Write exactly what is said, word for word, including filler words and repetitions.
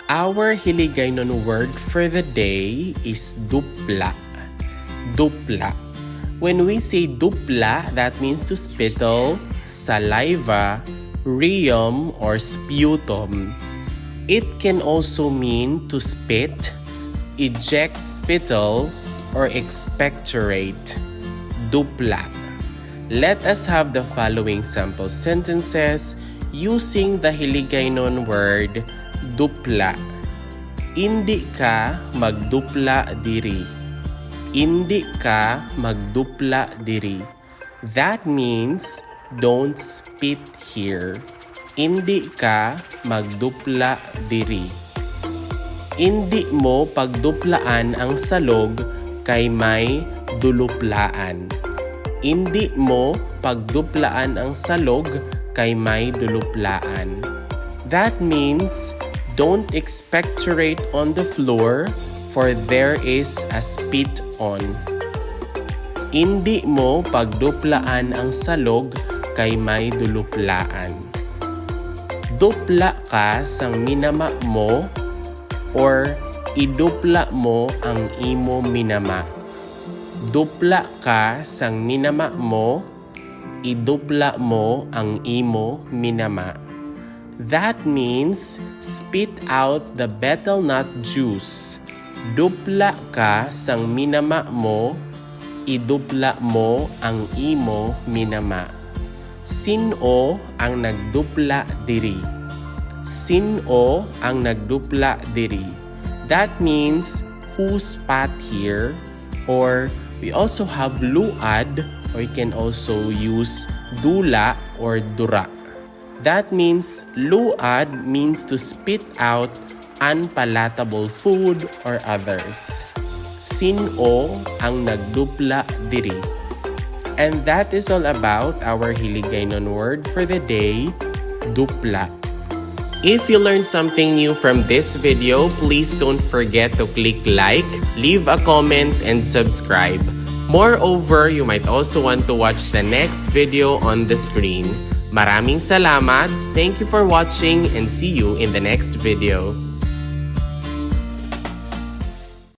Our Hiligaynon word for the day is dupla. Dupla. When we say dupla, that means to spittle, saliva, rheum, or sputum. It can also mean to spit, eject spittle, or expectorate. Dupla. Let us have the following sample sentences using the Hiligaynon word dupla. Indi ka magdupla diri. Indi ka magdupla diri. That means don't spit here. Indi ka magdupla diri. Indi mo pagduplaan ang salog kay may duluplaan. Indi mo pagduplaan ang salog kay may duluplaan. That means don't expectorate on the floor, for there is a spit on. Indi mo pagduplaan ang salog kay may duluplaan. Dupla ka sang minama mo, or idupla mo ang imo minama. Dupla ka sang minama mo, idupla mo ang imo minama. That means spit out the betel nut juice. Dupla ka sang minama mo, idupla mo ang imo minama. Sin-o ang nagdupla diri? Sin-o ang nagdupla diri? That means who spat here? Or we also have luad, or you can also use dula or dura. That means luad means to spit out unpalatable food or others. Sin-o ang nagdupla diri? And that is all about our Hiligaynon word for the day, dupla. If you learned something new from this video, please don't forget to click like, leave a comment, and subscribe. Moreover, you might also want to watch the next video on the screen. Maraming salamat, thank you for watching, and see you in the next video.